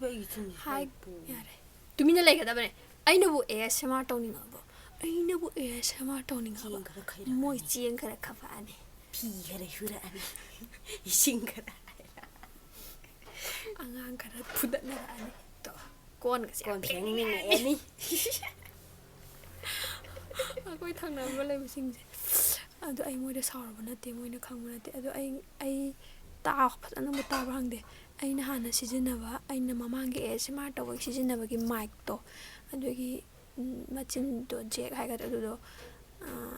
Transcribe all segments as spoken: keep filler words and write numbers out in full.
ꯑꯩꯒꯤ ꯆꯤꯟꯁꯤ ꯍꯥꯏ, ꯍꯥꯏ ꯄꯨ꯫ ꯌꯥꯔꯦ꯫ ꯇꯨꯃꯤꯟꯅ ꯂꯩꯒꯗꯕꯅꯦ꯫ ꯑꯩꯅꯕꯨ ASMR ꯇꯧꯅꯤꯡꯉꯕ, ꯑꯩꯅꯕꯨ ASMR ꯇꯧꯅꯤꯡꯉꯕ, ꯆꯦꯡ ꯈꯔ ꯈꯩꯔꯛꯑꯅꯤ꯫ ꯃꯣꯏ ꯆꯦꯡ ꯈꯔ ꯈꯞꯄꯛꯑꯅꯤ꯫ ꯐꯤ ꯈꯔ ꯁꯨꯔꯛꯑꯅꯤ꯫ ꯏꯁꯤꯡ ꯈꯔ ꯍꯩꯔꯛꯑꯅꯤ꯫ ꯑꯉꯥꯡ ꯈꯔ ꯐꯨꯗꯠꯅꯔꯛꯑꯅꯤ꯫ ꯇꯣ, ꯀꯣꯟꯒꯁꯦ ꯀꯣꯟ ꯐꯦꯡꯃꯤꯟꯅꯔꯅꯤ꯫ ꯑꯩꯈꯣꯏ ꯊꯪꯅꯕ ꯂꯩꯕꯁꯤꯡꯁꯦ꯫ ꯑꯗꯣ ꯑꯩ ꯃꯣꯏꯗ ꯁꯥꯎꯔꯕ ꯅꯠꯇꯦ, ꯃꯣꯏꯅ ꯈꯪꯕ ꯅꯠꯇꯦ꯫ ꯑꯗꯣ ꯑꯩ, ꯑꯩ ꯇꯥ-, ꯐꯖꯅꯕꯨ ꯇꯥꯕ꯭ꯔꯥ ꯈꯪꯗꯦ꯫ ꯑꯩꯅ ꯍꯥꯟꯅ ꯁꯤꯖꯤꯟꯅꯕ, ꯑꯩꯅ ꯃꯃꯥꯡꯒꯤ ASMR ꯇꯧꯕꯒꯤ ꯁꯤꯖꯤꯟꯅꯕꯒꯤ ꯃꯥꯏꯛꯇꯣ, ꯑꯗꯨꯒꯤ, ꯎꯝ, ꯃꯆꯤꯟꯗꯣ, ꯖꯦꯛ ꯍꯥꯏꯒꯗ꯭ꯔꯥ, ꯑꯗꯨꯗꯣ, ꯑꯥ,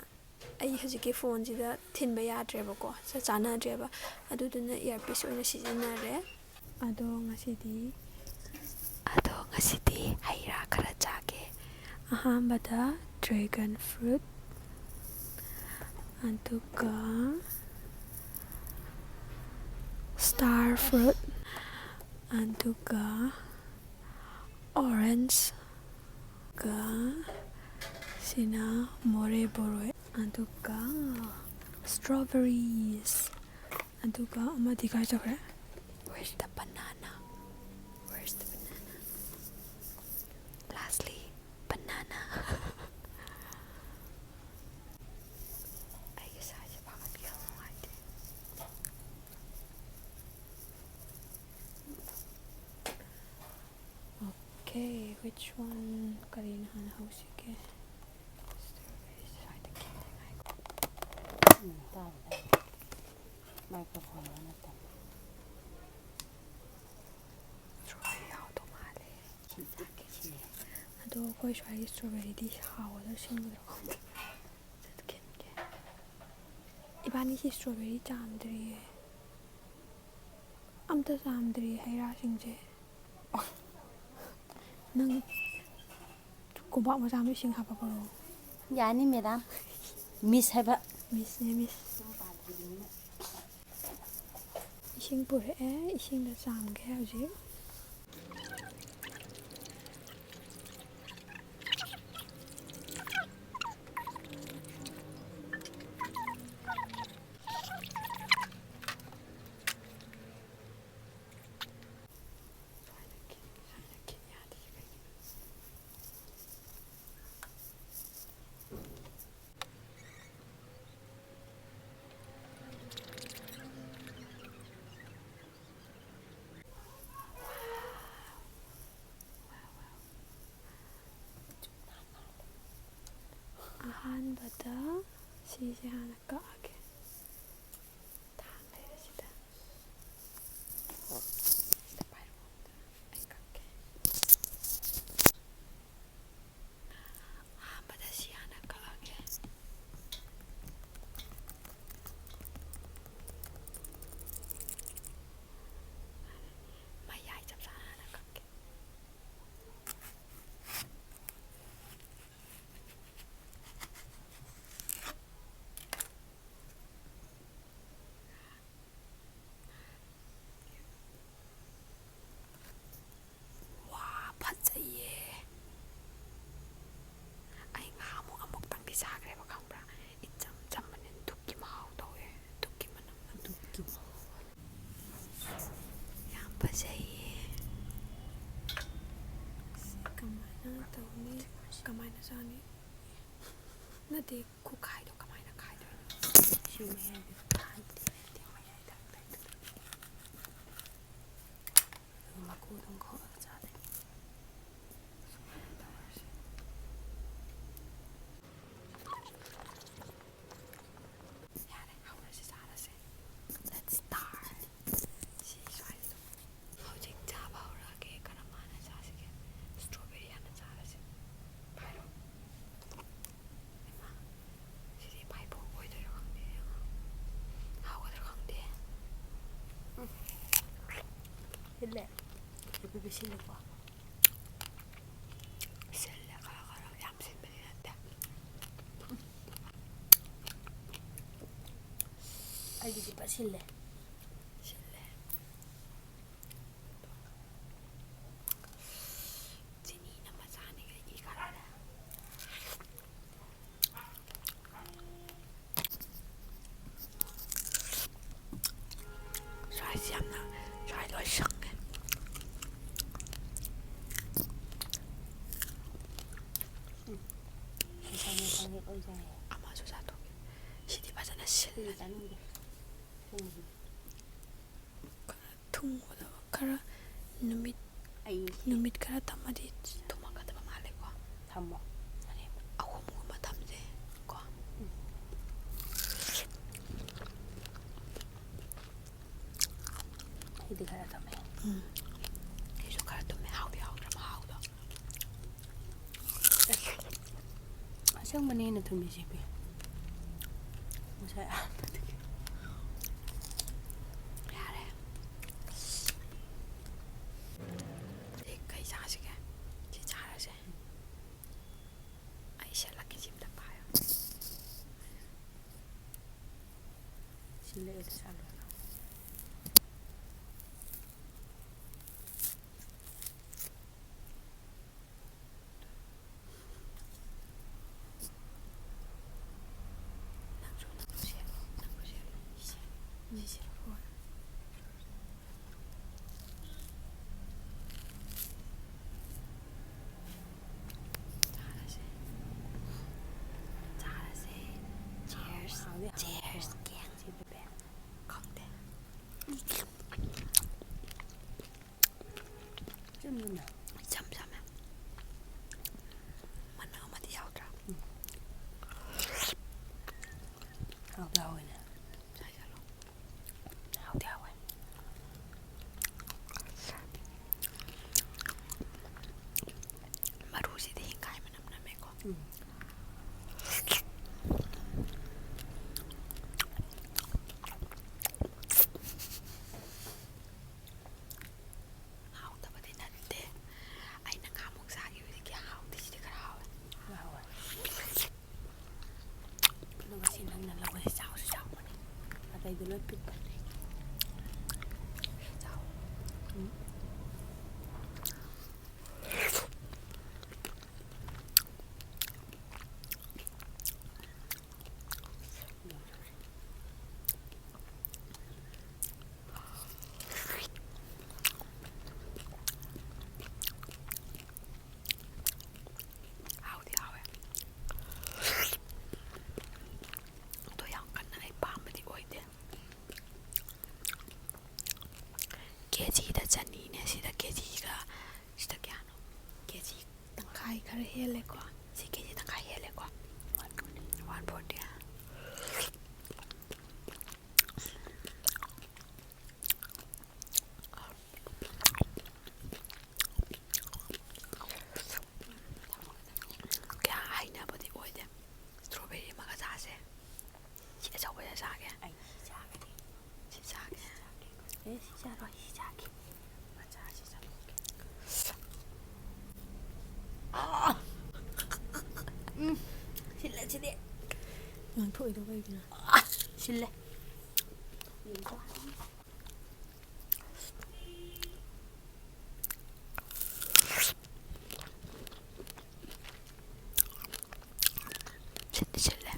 ꯑꯩ ꯍꯧꯖꯤꯛꯀꯤ ꯐꯣꯟꯁꯤꯗ ꯊꯤꯟꯕ ꯌꯥꯗ꯭ꯔꯦꯕꯀꯣ, ꯆ-, ꯆꯥꯟꯅꯗ꯭ꯔꯦꯕ꯫ ꯑꯗꯨꯗꯨꯅ earpiece ꯑꯣꯏꯅ ꯁꯤꯖꯤꯟꯅꯔꯦ꯫ ꯑꯗꯣ ꯉꯁꯤꯗꯤ, ꯑꯗꯣ ꯉꯁꯤꯗꯤ ꯍꯩ ꯔꯥ ꯈꯔ ꯆꯥꯒꯦ꯫ ꯑꯍꯥꯟꯕꯗ dragon fruit, ꯑꯗꯨꯒ star fruit, ꯑꯗꯨꯒ orange, ꯑꯗꯨꯒ ꯁꯤꯅ ꯃꯣꯔꯦ ꯕꯣꯔꯣꯏ, ꯑꯗꯨꯒ strawberries, ꯑꯗꯨꯒ ꯑꯃꯗꯤ ꯀꯥꯏ ꯆꯠꯈ꯭ꯔꯦ? Where's the banana? Where's the banana? Lastly, banana. ꯑꯩꯒꯤ ꯁꯥꯏꯁꯦ ꯐꯥꯒꯠꯄ ꯌꯥꯝ ꯅꯨꯡꯉꯥꯏꯇꯦ꯫ Okay, which one? ꯀꯔꯤꯅ ꯍꯥꯟꯅ ꯍꯧꯁꯤꯒꯦ? Strawberry ꯁ꯭ꯋꯥꯏꯗ ꯈꯤꯇꯪ ꯉꯥꯏꯈꯣ꯫ ꯎꯝ, ꯇꯥꯕ ꯇꯥꯏ꯫ Microphone ꯅꯠꯇꯕ꯫ Strawberry ꯌꯥꯎꯗꯧ ꯃꯥꯜꯂꯦ꯫ ꯁꯤꯟꯇꯛ ꯁꯤꯜꯂꯦ꯫ ꯑꯗꯣ ꯑꯩꯈꯣꯏ ꯁ꯭ꯋꯥꯏꯒꯤ strawberryꯗꯤ ꯍꯥꯎꯒꯗ꯭ꯔꯥ ꯁꯤꯟꯒꯗ꯭ꯔꯥ ꯈꯪꯗꯦ꯫ ꯆꯠꯈꯤꯟꯒꯦ꯫ ꯏꯕꯥꯅꯤꯁꯤ strawberry ꯆꯥꯝꯗ꯭ꯔꯤꯌꯦ꯫ ꯑꯝꯇ ꯆꯥꯝꯗ꯭ꯔꯤ ꯍꯩ ꯔꯥꯁꯤꯡꯁꯦ꯫ ꯅꯪ ꯀꯣꯝꯄꯥꯛ ꯃꯆꯥ ꯑꯃ ꯏꯁꯤꯡ ꯍꯥꯞꯄꯛꯄꯔꯣ? ꯌꯥꯅꯤ, madam꯫ Miss ꯍꯥꯏꯕ꯫ Missꯅꯦ, miss꯫ ꯏꯁꯤꯡ ꯄꯨꯔꯛꯑꯦ, ꯏꯁꯤꯡꯗ ꯆꯥꯝꯒꯦ ꯍꯧꯖꯤꯛ꯫ ꯑꯍꯥꯟꯕꯗ ꯁꯤꯁꯦ ꯍꯥꯟꯅ ꯀꯛꯑꯒꯦ꯫ ꯊꯥꯡ ꯂꯩꯔꯦ ꯁꯤꯗ꯫ ꯁꯤꯗ ꯄꯥꯏꯔꯛꯑꯣ꯫ ꯑꯩ ꯀꯛꯀꯦ꯫ ꯑꯍꯥꯟꯕꯗ ꯁꯤ ꯍꯥꯟꯅ ꯀꯛꯑꯒꯦ꯫ ꯃꯌꯥꯏ ꯆꯞ ꯆꯥꯅ ꯍꯥꯟꯅ ꯀꯛꯀꯦ꯫ ꯋꯥ, ꯐꯖꯩꯌꯦ꯫ ꯑꯩ ꯉꯍꯥꯟꯃꯨꯛ ꯑꯃꯨꯛꯇꯪꯗꯤ ꯆꯥꯈ꯭ꯔꯦꯕ, ꯈꯪꯕ꯭ꯔꯥ? ꯏꯆꯝ ꯆꯝꯕꯅꯦ, ꯙꯨꯞꯀꯤ ꯃꯍꯥꯎ ꯇꯧꯋꯦ꯫ ꯙꯨꯞꯀꯤ ꯃꯅꯝ꯫ ꯙꯨꯞꯀꯤ ꯃꯍꯥꯎ꯫ ꯌꯥꯝ ꯐꯖꯩꯌꯦ꯫ ꯁꯤ ꯀꯃꯥꯏꯅ ꯇꯧꯅꯤ? ꯀꯃꯥꯏꯅ ꯆꯥꯅꯤ? ꯅꯠꯇꯦ, ꯈꯨꯈꯥꯏꯗꯣ ꯀꯃꯥꯏꯅ ꯈꯥꯏꯗꯣꯏꯅꯣ? ꯁꯤ ꯃꯌꯥꯏꯗ ꯈꯥꯏꯗꯦ, ꯅꯠꯇꯦ, ꯃꯌꯥꯏꯗ ꯂꯩꯕꯗꯣ꯫ ꯑꯗꯨꯒ ꯃꯀꯨ ꯑꯗꯨꯝ ꯈꯣꯛꯑꯒ ꯆꯥꯗꯣꯏꯅꯤ꯫ ꯁꯨꯃꯥꯏꯅ ꯇꯧꯔꯁꯤ꯫ ꯌꯥꯔꯦ, ꯍꯧꯔꯁꯤ, ꯆꯥꯔꯁꯦ꯫ Let's start. ꯁꯤ ꯁ꯭ꯋꯥꯏꯁꯤꯗ꯫ ꯍꯧꯖꯤꯛ ꯆꯥꯕ ꯍꯧꯔꯛꯑꯒꯦ꯫ ꯀꯔꯝꯕ ꯍꯥꯟꯅ ꯆꯥꯁꯤꯒꯦ? Strawberry ꯍꯥꯟꯅ ꯆꯥꯔꯁꯦ꯫ ꯄꯥꯏꯔꯣ꯫ ꯍꯩꯃꯥ, ꯁꯤꯗꯤ ꯄꯥꯏꯕꯣꯛ ꯑꯣꯏꯗꯣꯏꯔꯣ ꯈꯪꯗꯦ꯫ ꯍꯥꯎꯒꯗ꯭ꯔꯥ ꯈꯪꯗꯦ꯫ ꯎꯝ꯫ ꯁꯤꯜꯂꯦ꯫ ꯁꯤꯜꯂꯦꯀꯣ꯫ ꯁꯤꯜꯂꯦ, ꯈꯔ ꯈꯔ, ꯌꯥꯝ ꯁꯤꯟꯕꯗꯤ ꯅꯠꯇꯦ꯫ ꯑꯩꯒꯤꯗꯤ ꯐꯖ ꯁꯤꯜꯂꯦ꯫ ꯁꯤꯜꯂꯦ꯫ ꯆꯤꯅꯤꯅ ꯃꯆꯥꯅꯤ, ꯑꯩ ꯏ ꯀꯥꯔꯛꯑꯦ꯫ ꯁ꯭ꯋꯥꯏꯁꯤ ꯌꯥꯝꯅ, ꯁ꯭ꯋꯥꯏ ꯂꯣꯏ ꯁꯪꯉꯦ꯫ ꯎꯝ꯫ ꯃꯁꯥ ꯃꯁꯥꯒꯤ ꯑꯣꯏꯖꯔꯦ꯫ ꯑꯃꯁꯨ ꯆꯥꯊꯣꯛꯀꯦ꯫ ꯁꯤꯗꯤ ꯐꯖꯅ ꯁꯤꯜꯂꯦ꯫ ꯆꯥꯅꯤꯡꯗꯦ꯫ ꯊꯨꯝꯒꯤ꯫ ꯈꯔ ꯊꯨꯝꯒꯗꯕ, ꯈꯔ ꯅꯨꯃꯤꯠ, ꯑꯩ ꯅꯨꯃꯤꯠ ꯈꯔ ꯊꯝꯃꯗꯤ ꯊꯨꯝꯃꯛꯀꯗꯕ ꯃꯥꯜꯂꯦꯀꯣ꯫ ꯊꯝꯃꯣ꯫ ꯑꯍꯨꯝꯒꯨꯝꯕ ꯊꯝꯁꯦ꯫ ꯑꯩꯗꯤ ꯈꯔ ꯊꯝꯃꯦ꯫ ꯎꯝ꯫ ꯑꯩꯁꯨ ꯈꯔ ꯊꯝꯃꯦ꯫ ꯍꯥꯎꯗꯤ ꯍꯥꯎꯗ꯭ꯔꯥ ꯃꯍꯥꯎꯗꯣ? ꯑꯁꯦꯡꯕꯅꯦ ꯍꯦꯟꯅ ꯊꯨꯝꯃꯤ ꯁꯤꯕꯤ꯫ ꯉꯁꯥꯏ ꯑꯍꯥꯟꯕꯗꯒꯤ꯫ ꯌꯥꯔꯦ꯫ ꯁꯤ ꯀꯩ ꯆꯥꯁꯤꯒꯦ? ꯁꯤ ꯆꯥꯔꯁꯦ꯫ ꯑꯩ ꯁꯦꯠꯂꯛꯀꯦ, ꯁꯤ ꯑꯝꯇ ꯄꯥꯏꯌꯣ꯫ ꯁꯤ ꯂꯩꯔꯦ, ꯆꯥ ꯂꯣꯏꯔꯦ꯫ ꯅꯪꯁꯨ, ꯅꯪꯁꯨ ꯁꯦꯠꯂꯣ, ꯅꯪꯁꯨ ꯁꯦꯠꯂꯣ꯫ ꯁꯤ, ꯁꯤ ꯁꯦꯠꯂꯣ꯫ ꯍꯣꯏ꯫ ꯆꯥꯔꯁꯦ꯫ ꯆꯥꯔꯁꯦ꯫ Cheers꯫ ꯍꯥꯎꯗꯤ ꯍꯥꯎꯋꯦꯀꯣ꯫ Cheers, gang꯫ ꯁꯤ ꯄꯦꯄꯦ꯫ ꯈꯪꯗꯦ꯫ ꯏꯆꯝ ꯆꯝꯅ꯫ ꯏꯆꯝ ꯆꯝꯃꯦ꯫ ꯃꯅꯥ ꯑꯃꯗꯤ ꯌꯥꯎꯗ꯭ꯔꯥ? ꯎꯝ꯫ ꯍꯥꯎꯗꯤ ꯍꯥꯎꯋꯤꯅꯦ꯫ ꯆꯥꯁꯜꯂꯣ꯫ ꯍꯥꯎꯗꯤ ꯍꯥꯎꯋꯦ꯫ ꯃꯔꯨꯁꯤꯗꯤ ꯍꯤꯡꯈꯥꯏ ꯃꯅꯝ ꯅꯝꯃꯦꯀꯣ꯫ ꯎꯝ꯫ ꯍꯥꯎꯇꯕꯗꯤ ꯅꯠꯇꯦ꯫ ꯑꯩꯅ ꯉꯍꯥꯟꯃꯨꯛ ꯆꯥꯈꯤꯕꯗꯤ ꯀꯌꯥ ꯍꯥꯎꯇꯦ, ꯁꯤꯗꯤ ꯈꯔ ꯍꯥꯎꯋꯦ꯫ ꯈꯔ ꯍꯥꯎꯋꯦ꯫ ꯑꯗꯨꯒ ꯁꯤ ꯅꯪꯅ ꯂꯧꯕꯁꯦ ꯆꯥꯎꯁꯨ ꯆꯥꯎꯕꯅꯦ꯫ ꯑꯇꯩꯗꯤ ꯂꯣꯏ ꯄꯤꯛꯄꯅꯦ꯫ ꯆꯥꯎ꯫ ꯎꯝ꯫ ꯍꯥꯎꯗꯤ ꯍꯥꯎꯋꯦ꯫ ꯑꯗꯣ ꯌꯥꯝ ꯀꯟꯅ ꯑꯩ ꯄꯥꯝꯕꯗꯤ ꯑꯣꯏꯗꯦ꯫ ꯀꯦꯖꯤꯗ ꯆꯅꯤꯅꯦ꯫ ꯁꯤꯗ ꯀꯦꯖꯤꯒ, ꯁꯤꯗ ꯀꯌꯥꯅꯣ? ꯀꯦꯖꯤ ꯇꯪꯈꯥꯏ ꯈꯔ ꯍꯦꯜꯂꯦꯀꯣ꯫ ꯁꯤ ꯀꯦꯖꯤ ꯇꯪꯈꯥꯏ ꯍꯦꯜꯂꯦꯀꯣ꯫ One forty꯫ ꯑꯦ, ꯁꯤ ꯆꯥꯔꯣꯏ, ꯁꯤ ꯆꯥꯒꯦ꯫ ꯃꯆꯥꯁꯤ ꯆꯥꯊꯣꯛꯀꯦ꯫ ꯑꯥ! ꯎꯝ, ꯁꯤꯜꯂꯦ, ꯁꯤꯗꯤ꯫ ꯉꯥꯡꯊꯣꯛꯏꯗꯣ ꯀꯩꯒꯤꯅꯣ? ꯑꯥ! ꯁꯤꯜꯂꯦ꯫ ꯁꯤꯟꯗꯤ ꯁꯤꯜꯂꯦ꯫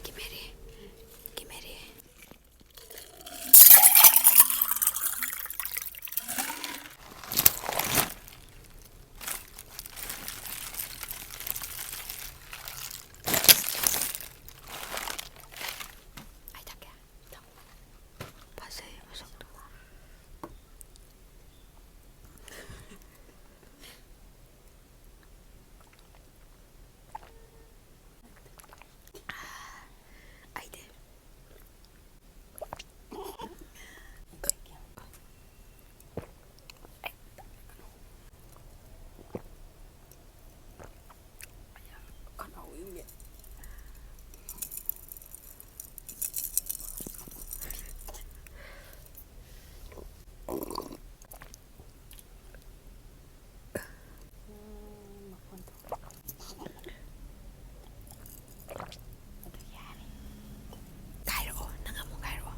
ꯀꯤꯃꯦꯔꯤ, ꯀꯤꯃꯦꯔꯤ꯫ ꯑꯩ ꯊꯛꯀꯦ꯫ ꯐꯖꯩ ꯃꯁꯛꯇꯨ꯫ ꯑꯩꯗꯤ꯫ ꯈꯅꯥꯎ ꯏꯪꯉꯦ꯫ ꯎꯝ, ꯃꯈꯣꯟ ꯊꯣꯛꯑꯦ꯫ ꯑꯗꯨ ꯌꯥꯔꯦ꯫ ꯈꯥꯏꯔꯛꯑꯣ, ꯅꯪ ꯑꯃꯨꯛ ꯈꯥꯏꯔꯛꯑꯣ꯫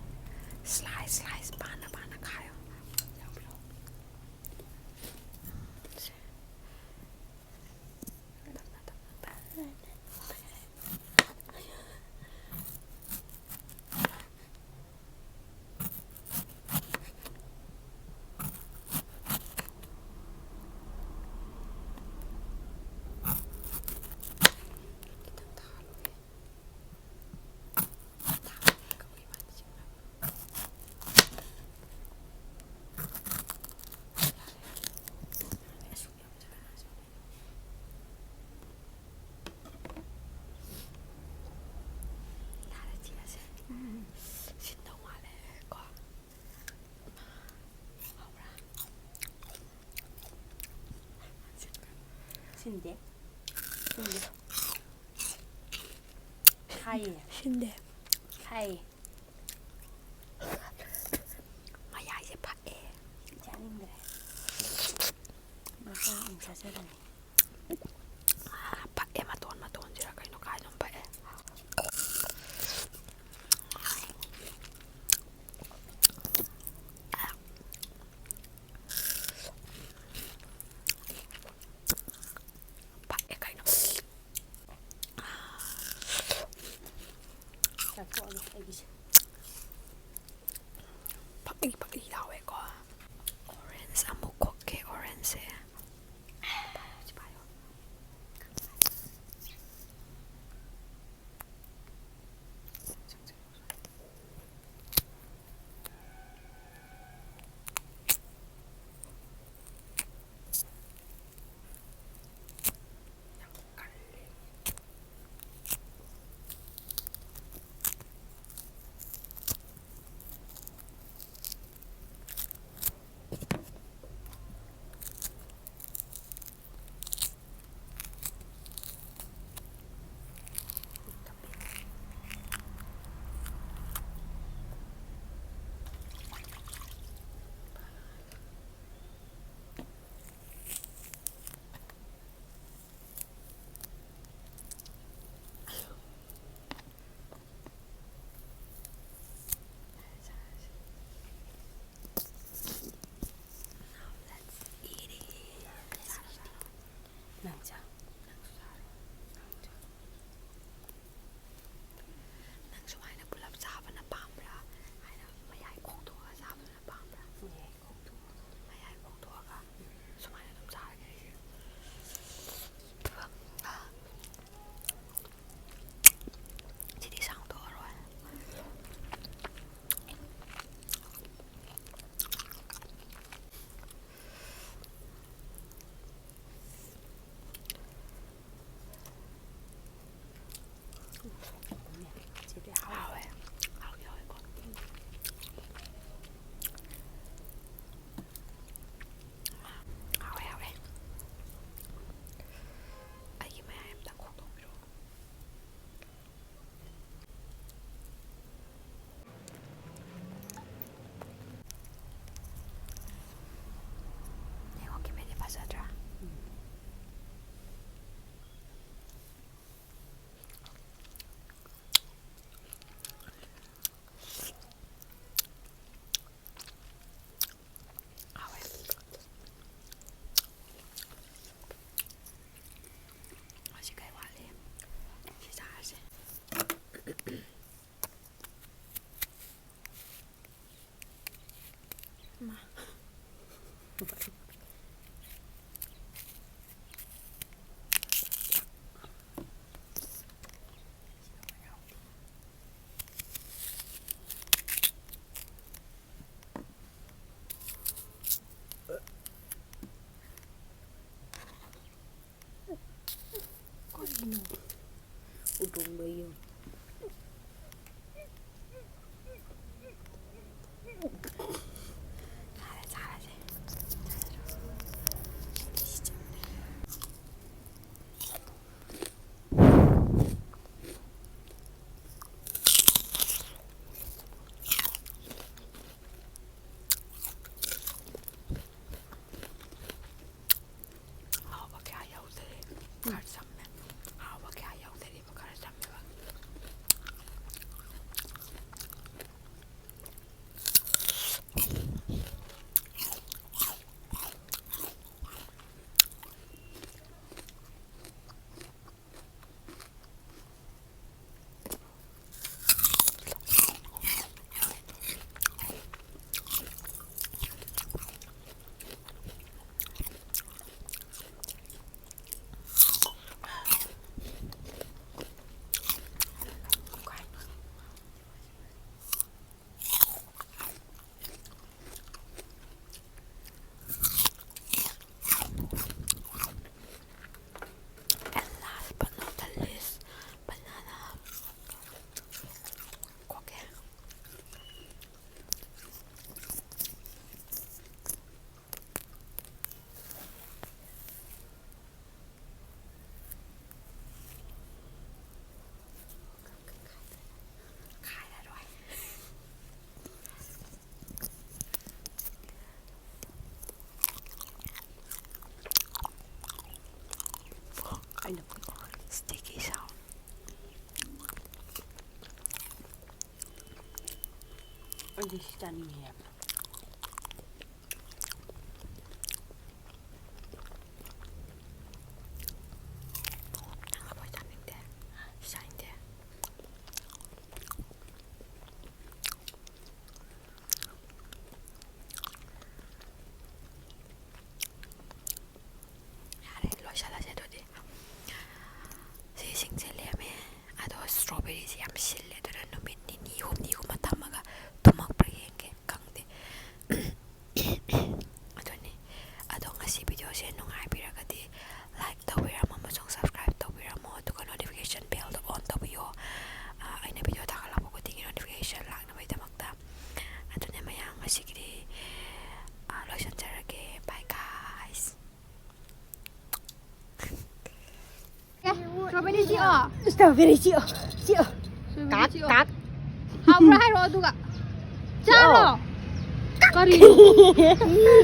Slice, slice, ꯄꯥꯅ, ꯄꯥꯅ ꯈꯥꯏꯌꯣ꯫ ꯌꯥꯕ꯭ꯔꯣ? ꯁꯦ꯫ ꯇꯞꯅ, ꯇꯞꯅ, ꯇꯞꯅ꯫ ꯈꯤꯇꯪ ꯊꯥꯍꯜꯂꯣꯍꯦ꯫ ꯊꯥꯕꯅꯦ ꯀꯛꯑꯣ ꯏꯕꯥꯅꯤꯁꯦ꯫ ꯁꯤꯟꯗꯦ꯫ ꯁꯤꯟꯗꯦ꯫ ꯍꯥꯏꯌꯦ꯫ ꯁꯤꯟꯗꯦ꯫ ꯍꯥꯏꯌꯦ꯫ ꯃꯌꯥꯏꯁꯦ ꯐꯛꯑꯦ꯫ ꯆꯥꯅꯤꯡꯗ꯭ꯔꯦ꯫ ꯃꯇꯣꯟ ꯑꯣꯏꯅ ꯆꯥꯖꯔꯅꯤ꯫ ꯐꯛꯑꯦ, ꯃꯇꯣꯟ, ꯃꯇꯣꯟꯁꯤꯔ ꯀꯩꯅꯣ ꯀꯥꯏꯗꯅꯣ ꯐꯛꯑꯦ꯫ ꯐꯛꯑꯦ ꯀꯩꯅꯣ꯫ ꯆꯥꯊꯣꯛꯑꯒꯦ ꯑꯩꯒꯤꯁꯦ꯫ ꯐꯛꯂꯤ ꯐꯛꯂꯤ ꯂꯥꯎꯋꯦꯀꯣ꯫ ꯑꯣꯔꯦꯟꯖ ꯑꯃꯨꯛ ꯈꯣꯛꯀꯦ, ꯑꯣꯔꯦꯟꯖꯁꯦ꯫ ꯀꯔꯤꯅꯣ? ꯍꯧꯗꯣꯡ ꯃꯌꯨꯝ꯫ ꯆꯥꯔꯦ, ꯆꯥꯔꯁꯦ꯫ ꯍꯥꯎꯕ ꯀꯌꯥ ꯌꯥꯎꯗꯔꯦ꯫ ꯈꯔ ꯆꯝꯃꯦ꯫ ꯍꯥꯎꯕ ꯀꯌꯥ ꯌꯥꯎꯗꯔꯦꯕ, ꯈꯔ ꯆꯝꯃꯦꯕ꯫ And last but not the least, banana. Okay. ꯑꯩꯅ sticky sound꯫ ꯑꯩꯗꯤ ꯁꯤ ꯆꯥꯅꯤꯡꯉꯦ ꯌꯥꯝꯅ꯫ ꯅꯪ ꯂꯐꯣꯏ ꯆꯥꯅꯤꯡꯗꯦ? ꯁꯤ ꯆꯥꯅꯤꯡꯗꯦ? ꯏꯁꯇ꯭ꯔꯣꯕꯦꯔꯤ ꯆꯤꯛꯑꯣ, ꯆꯤꯛꯑꯣ꯫ ꯀꯥꯛ, ꯀꯥꯛ꯫ ꯍꯥꯎꯕ꯭ꯔꯥ ꯍꯥꯏꯔꯣ ꯑꯗꯨꯒ꯫ ꯆꯥꯔꯣ꯫ ꯀꯔꯤ?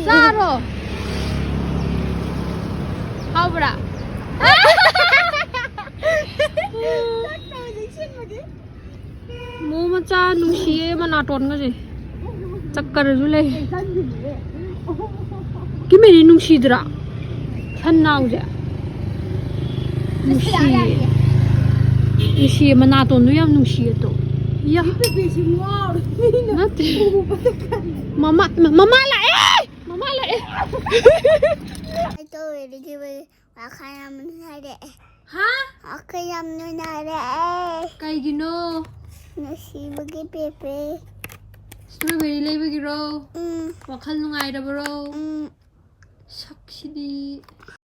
ꯆꯥꯔꯣ꯫ ꯍꯥꯎꯕ꯭ꯔꯥ? ꯃꯣ ꯃꯆꯥ ꯅꯨꯡꯁꯤꯌꯦ, ꯃꯅꯥꯇꯣꯟꯒꯁꯦ꯫ ꯆꯛꯀꯔꯁꯨ ꯂꯩ꯫ ꯀꯤꯃꯦꯔꯤ ꯅꯨꯡꯁꯤꯗ꯭ꯔꯥ? ꯁꯟ ꯅꯥꯎꯁꯦ꯫ ꯅꯨꯡꯁꯤꯌꯦ꯫ ꯅꯨꯡꯁꯤꯌꯦ, ꯃꯅꯥꯇꯣꯟꯗꯣ ꯌꯥꯝ ꯅꯨꯡꯁꯤꯌꯦ ꯇꯣ꯫ ꯏꯌꯥ꯫ ꯅꯠꯇꯦ꯫ ꯃꯃꯥ, ꯃꯃꯥ ꯂꯥꯛꯑꯦ! ꯃꯃꯥ ꯂꯥꯛꯑꯦ! ꯋꯥꯈꯜ ꯌꯥꯝ ꯅꯨꯡꯉꯥꯏꯔꯛꯑꯦ꯫ ꯍꯥ? ꯋꯥꯈꯜ ꯌꯥꯝ ꯅꯨꯡꯉꯥꯏꯔꯛꯑꯦ꯫ ꯀꯩꯒꯤꯅꯣ? ꯅꯨꯡꯁꯤꯕꯒꯤ ꯄꯦꯄꯦ꯫ ꯏꯁꯇ꯭ꯔꯣꯕꯦꯔꯤ ꯂꯩꯕꯒꯤꯔꯣ? ꯎꯝ꯫ ꯋꯥꯈꯜ ꯅꯨꯡꯉꯥꯏꯔꯕꯔꯣ? ꯎꯝ꯫ ꯁꯛꯁꯤꯗꯤ꯫